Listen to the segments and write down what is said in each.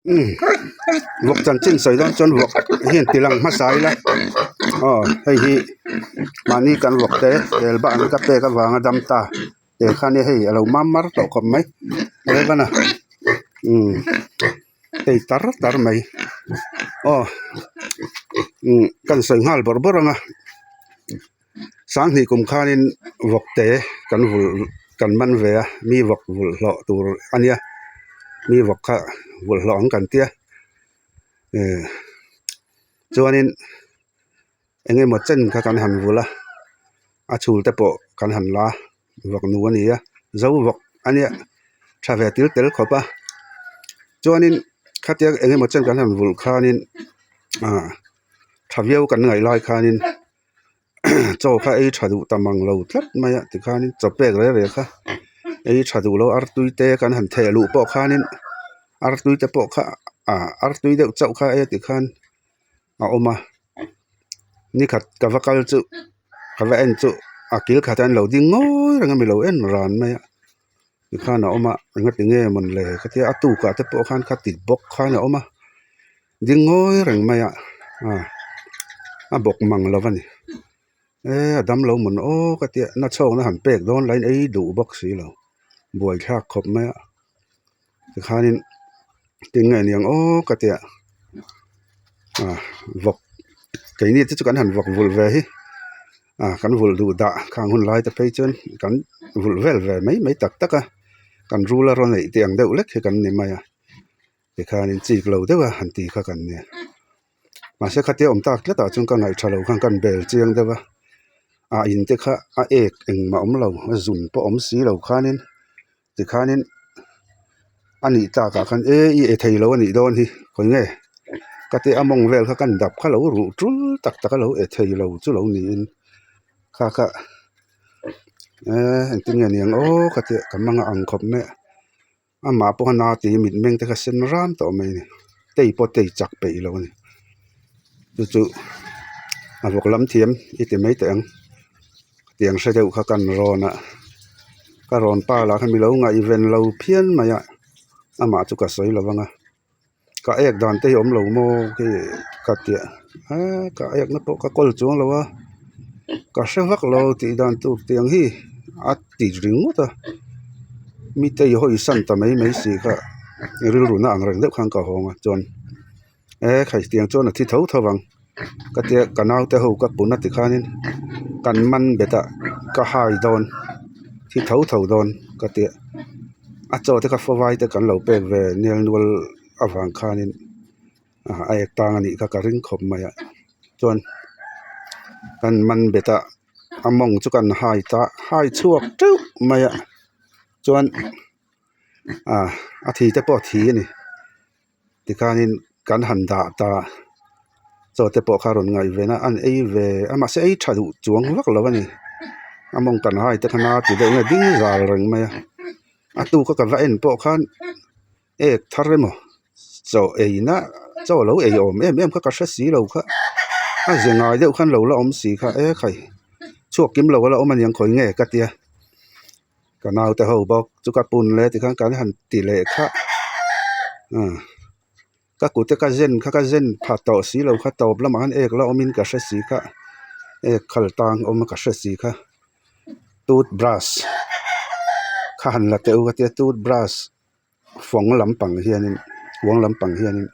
Umm vawk chanchin sawi dawn chuan vawk hian ti lang hmasa ila aw hei hi mahni kan vawk te tel bak an ka pek avanga dam ta te kha nia hei a lo mam mar tawh khawp mai Revan-a umm hei tar tar mai aw umm kan sawi nghal bawrh bawrh ang a. Sanghnih kum khanin vawk te kan vulh kan man ve a mi vawk vulh hlawh tur a nia mi vawk kha vulh hlawh ang kan tia eh chuanin eng emaw chen kha kan han vulh a a chhul te pawh kan han la a vawk nu a ni a zo vawk a nia tha ve til tel khawp a chuanin khatia eng emaw chen kan han vulh khanin ah tha viau kan ngaih lai khanin. Chaw kha ei tha duh ta mang lo tlat mai a tikhanin chaw pek reng reng kha ei tha duh lo artui te kan han theh luh pawh khanin artui te pawh kha ah artui deuh chauh kha e tikhan a awm a nikhat ka va kal chu ka va en chu a kil khat ah an lo ding ngawi reng a mi lo en ran mai a tikhan a awm a engati nge mawn le ka tia a tukah te pawh khan kha ti bawk khan a awm a. Ding ngawi reng mai a ah a bawk mang lo a ni eh a dam lo mawn aw ka tia na chhawkna han pek dawn lahin ei duh bawk si lo buai thlak khawp mai a tikhanin tinge niang aw ka tia ah vawk keini te chu kan han vawk vulh ve hi ah kan vulh duh dah khang hun lai te phei chuan kan vulh vel ve mai mai tak tak a kan rul a rawn neih tih ang deuh lek hi kan ni mai a. Tikhanin chik lo deuh a han ti kha kan nia. Mahse khatia awm tak tlatah chuan ka ngaih tha lo khan kan bel chiang deuh a, a in te kha a ek engmah awm lo a zun pawh awm si lo khanin tikhanin a nih tlakah khan e i e thei lo a nih dawn hi khawi nge ka tia a mawng vel kha kan dap kha lo ruh tul tak tak a lo e thei lo chu lo niin kha kha eh engtin nge niang aw ka tia ka mang a ang khawp mai a. Amah pawh a na tih mitmeng te kha sen ram tawh mai a ni tei pawh tei chak peih lo a ni chu chu a vawk lam thiam i ti mai teh ang tiang hre deuh kha kan rawn a ka rawn pa lah kha mi lo ngaihven lo phian mai a amah chu ka sawi lo vang a ka ek dan te hi a awm lo maw khi ka tia eee ka ek na pawh ka kawl chuang lo a ka hre vak lo tih dan tur tiang hi a ti ringawt a mite i hawi san ta mai mai si kha rilru na ang reng deuh khan ka hawng a chuan e khai tiang chuan a thi tho tho vang ka tia ka naute ho ka pun a tikhanin kan man bet a ka hai dawn thi tho tho dawn ka tia a chaw te kha fawai te kan lo pek ve nel nual avang khanin a ek tang a nih kha ka ring khawp mai a chuan kan man bet a a mawng chu kan hai ta hai chhuak teuh mai a chuan ah a thi te pawh a thi a ni tikhanin kan han dah ta chaw te pawh kha a rawn ngaih ve na an ei ve a mahse ei tha duh chuang vak lo a ni a mawng kan hai te kha na ti deuh nge ding zal reng mai a a tuk a ka va en pawh khan ek thar emaw chaw ei na chaw lo ei awm em em kha ka hre si lo kha a ze ngai deuh khan lo la awm si kha e khai chhuak kim lo a la awm aniang khawi nge ka tia. Ka naute ho bawk chu ka pun leh tikhan kan han ti leh kha ah ka kut te ka zen kha ka zen pha tawh si lo kha tawp lamah khan ek la awmin ka hre si kha ek khal tang awm a ka hre si kha toothbrush kha han la teh u ka tia toothbrush fawng lampang hianin kuang lampang hianin.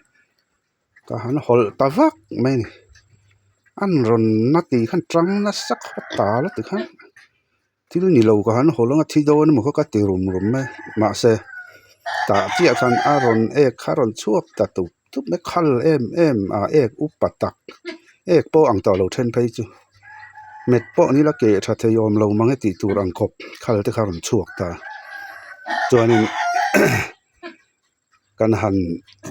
Ka han hawlh ta vak mai a ni an rawn na tih khan tang nasa khawp ta la ti khan thil ni lo ka han hawlh anga thi dawn emaw kha ka ti rum rum mai mahse tah chiah khan a rawn ek kha a rawn chhuak ta tup tup mai khal em em a ek upa tak ek pawh ang tawh lo then phei chu met pawh ni la keh tha thei awm lo mang e tih tur ang khawp khal te kha a rawn chhuak ta chuanin. Kan han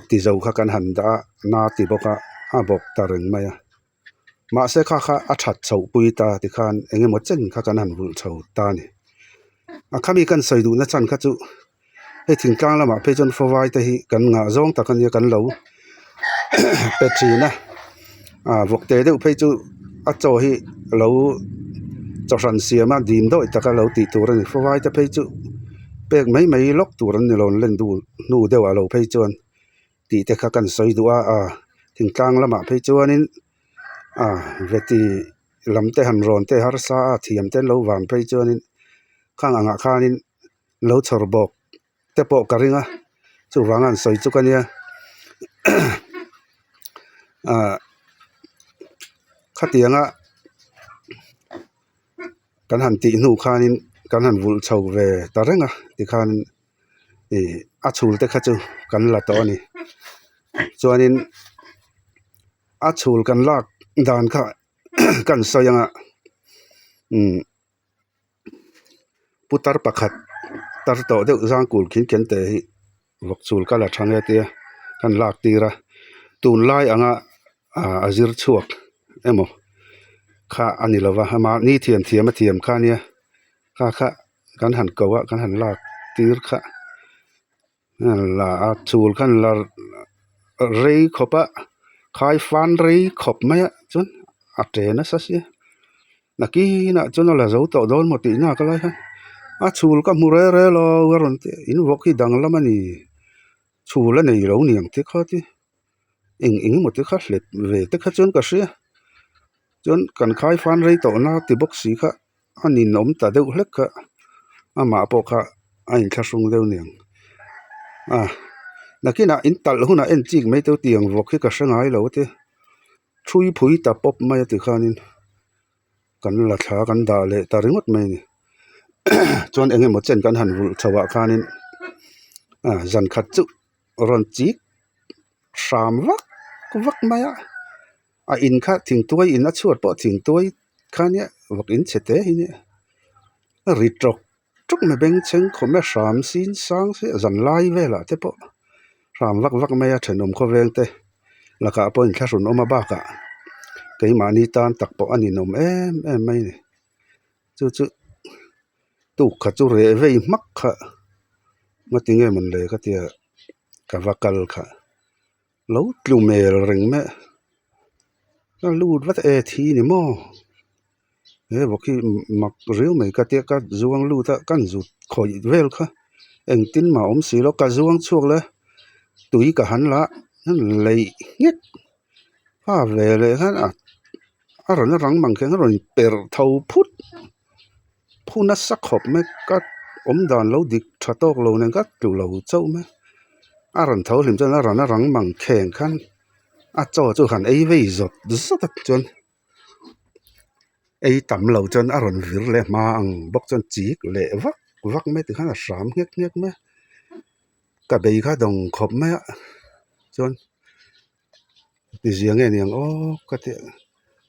ti zo kha kan han dah a na ti bawk a a bawk ta reng mai a mahse kha kha a that chhoh pui ta tikhan eng emaw chen kha kan han vulh chho ta a ni a khami kan sawi duhna chhan kha chu hei thingtlang lamah phei chuan fawai te hi kan ngah zawng tak a nia kan lo pe thin a ah vawk te deuh phei chu a chaw hi lo chaw hran siam a dim dawih taka lo tih tur a ni fawai te phei chu pek mai mai lawk tur an ni lo an len duh hnu deuh ah lo phei chuan. Tih te kha kan sawi duh a, ah thingtlang lamah phei chuanin ah veti lam te han rawn te harsa a thiam te an lo vang phei chuanin khang angah khanin lo chhawr bawk te pawh ka ring a chuvang a an sawi chuk a nia ah khatianga kan han tih hnu khanin kan han vulh chho ve ta reng a tikhan ih a chhul te kha chu kan la tawh a ni chuanin a chhul kan lak dan kha kan sawi ang a umm putar pakhat tar tawh deuh zang kul khin khen te hi vawk chhul ka la tha nge tia kan lak tir a tunlai anga ah a zir chhuak emaw kha a ni lova ama ni thiam thiam a thiam kha ania kha kha kan han ko a kan han lak tir kha la a chhul khan la rei khawp a khai fan rei khawp mai a chuan a ṭe nasa sia nakinah chuan a la zo tawh dawn maw tih nak lai khan a chhul ka hmu rel rel aw a rawn ti in vawk hi danglam a ni chhul a nei lo niang te kha ti eng eng emaw te kha hlep ve te kha chuan ka hria chuan kan khai fan rei tawh na ti bawk si kha. A ninawm ta deuh hlek kha amah pawh kha a inthlahrung deuh niang a nakinah in talh hunah en chik mai teu tiang vawk hi ka hre ngai lo te thui phui ta pawp mai a ti khanin kan la thla kan dah leh ta ringawt mai a ni chuan eng emaw chen kan han vulh chho ah khanin a zan khat chu rawn chik hram vak vak mai a. A in kha thingtuai in a chhuat pawh thingtuai kha nia vawk in chhe te hi nia a ri tawk tawk mai bengchheng khawm e hram sin sang se zan lai velah te pawh hram vak vak mai a thenawm khawvel te lakah pawh inthlahrun awm a bakah keimahni tan tak pawh a ninawm em em mai a ni chu chu tuk kha chu reh vei hmak kha ngatinge mawnle ka tia ka va kal kha. Lo tlu mel reng mai a a lut vat e thi ni maw he vawk hi mak riau mai ka tia ka zuang lut a ka zut khawih vel kha engtin mah a awm si lo ka zuang chhuak leh tui ka han la a leih nghet a ve leh khan a a rawn rang mang kher a rawn perh tho phut. Phu nasa khawp mai ka awm dan lo dik tha tawk lo nen ka tlu lo chauh mai a rawn tho hlim chuan a rawn a rang mang kheng khan a chaw chu han ei vei zawt zawt a chuan ei tam lo chuan a rawn vir leh hma ang bawk chuan chik leh vak vak mai tikhan a hram nghek nghek mai a ka bei kha dawng khawp mai a chuan. Tizia nge niang aw ka ti a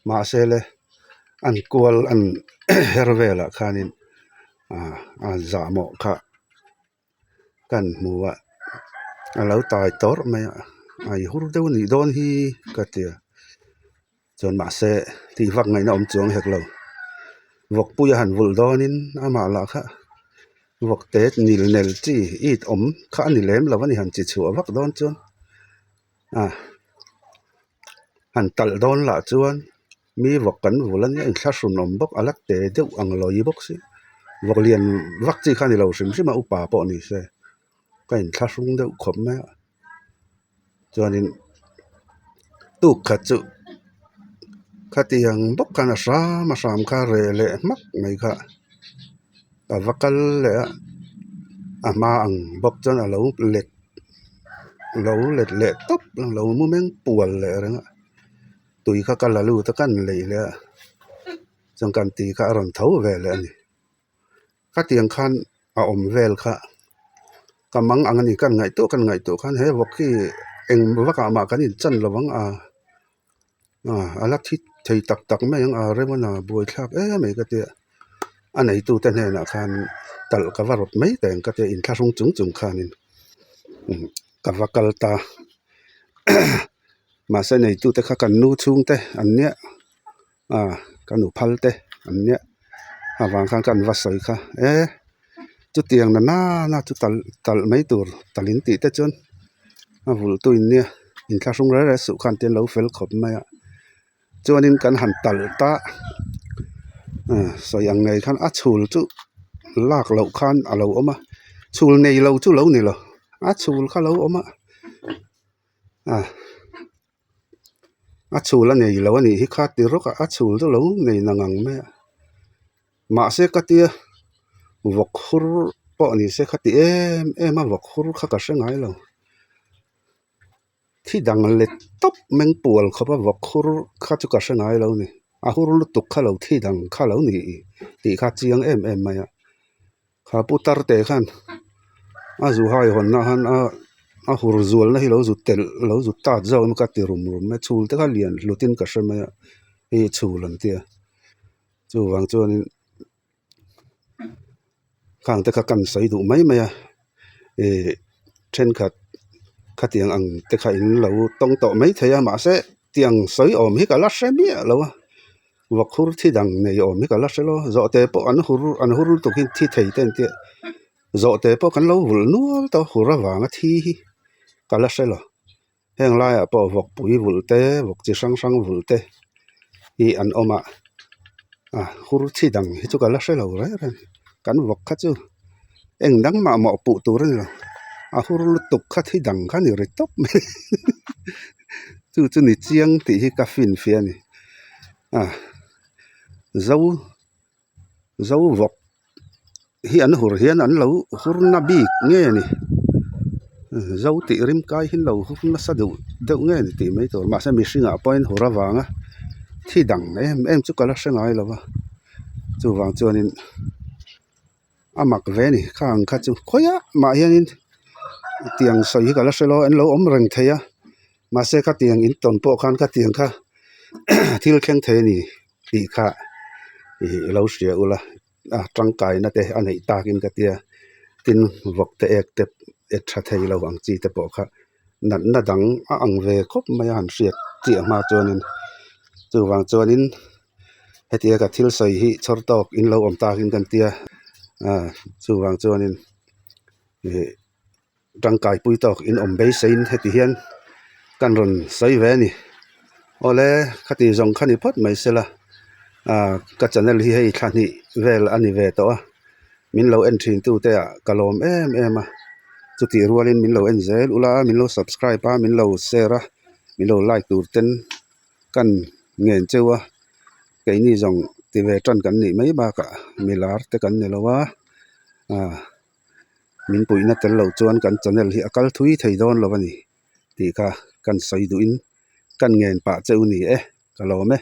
mahse le an kual an her velah khanin ah a zahmawh kha kan hmu a a lo tai tawrh mai a a i hur deuh a nih dawn hi ka ti a chuan mahse tih vak ngaihna awm chuang hek lo vawkpui a han vulh dawnin amah lah kha vawk te nil nel chi it awm kha a ni lem lo a ni han chi chhuah vak dawn chuan. A han talh dawn lah chuan mi vawk kan vul a nia inthlahrun awm bawk a la te deuh ang lawi bawk si vawk lian vak chi kha a ni lo hrim hrim a upa pawh ni se ka inthlahrung deuh khawp mai a chuanin tuk khat chu khatiang bawk khan a hram a hram kha reh leh hmak mai kha a va kal leh a a hma ang bawk chuan a lo let. Lo let leh tawp lo mu meng pual leh reng a tui kha ka la lut a ka inleih leh a chuan kan ti kha a rawn tho ve leh a ni khatiang khan a awm vel kha ka mang ang a ni ka ngaihtuah ka ngaihtuah khan he vawk hi eng vakah mah kan inchan lo ang a a la thi thei tak tak mai ang a rem a buaithlak em mai ka tia a neitute hnenah khan talh ka va rawt mai teh ang ka tia inthlahrung chung chung khanin ka va kal ta mahse neitute kha kan nu chhungte an nia ka nu phal te an nia avang khan ka an va sawi kha e chutiang na nana chu talh talh mai tur talh in tih te chuan a vulh tu in nia inthlahrung reng reng suh khan te an lo fel khawp mai a chuanin kan han talh ta sawi ang ngei khan a chhul chu lak loh khan a lo awm a chhul nei lo chu lo ni lo a chhul kha a lo awm a. A a chhul a nei lo a nih hi kha ti rawk a a chhul chu lo nei na ngang mai a mahse ka tia vawk hur pawh ni se kha ti em em a vawk hur kha ka hre ngai lo thi dang let tawp meng pual khawp a vawk hur kha chu ka hre ngai lo a ni a hur lutuk kha lo thi dang kha lo ni tih kha chiang em em mai a. Kha pu tarte khan a zu hai hawnna khan a a hur zualna hi lo zu telh lo zu tat zawk emaw ka ti rum rum mai a chhul te kha lian hlutin ka hre mai a hei hi chhul an tia chuvang chuanin khang te kha kan sawi duh mai mai a ih thenkhat khatiang ang te kha in lo tawng tawh maithei a mahse tiang sawi awm hi ka la hre miah lo a. Vawk hur thi dang nei awm hi ka la hre lo zawhte pawh an hur an hur lutuk hi thi thei te an tia zawhte pawh kan lo vulh nual tawh hur avanga thi hi ka la hre lo heng laiah pawh vawk pui vulh te vawk chi hrang hrang vulh te hi an awm a a hur thi dang hi chu ka la hre lo reng reng kan vawk kha chu eng dang mah mawh puh tur a ni lo a hur lutuk kha thi dang kha a ni ri tawp mai chu chu ni chiang tih hi ka finfiah a ni. A zo zo vawk hi an hur hian an lo hur na bik nge ni zo tih rim kai hi an lo hur nasa deuh deuh nge ni tih mai tur mahse mihringah pawhin hur avanga thi dang em em chu ka la hre ngai lo va chuvang chuanin. A mak ve a ni khang kha chu khawiah mah hianin tiang sawi hi ka la hre lo a an lo awm reng thei a mahse khatiang in tawn pawh khan khatiang kha thil thleng thei a ni tih kha ih lo hria ula a tangkaina te a neih takin ka tia tin vawk te ek te ek tha thei lo ang chi te pawh kha natna dang a ang ve khawp mai a han hriat chiah hma chuanin chuvang chuanin. Hetia ka thil sawi hi chhawr tawk in lo awm takin kan tia ah chuvang chuanin ih tangkai pui tawk in awm beiseiin heti hian kan rawn sawi ve a ni. Awle khati zawng kha ni phawt mai sela ah ka channel hi hei thla hnih vel a ni ve tawh a min lo en thin tu te ah ka lawm em em a chutih rualin min lo en zel ula min lo subscribe a min lo share a min lo like tur ten. Kan ngen cheu a keini zawng ti ve tan kan nih mai bakah milar te kan ni lo a ah min puihna tel loh chuan kan channel hi a kal thui thei dawn lo a ni tih kha kan sawi duhin kan ngen pah cheu ni e ka lawm e.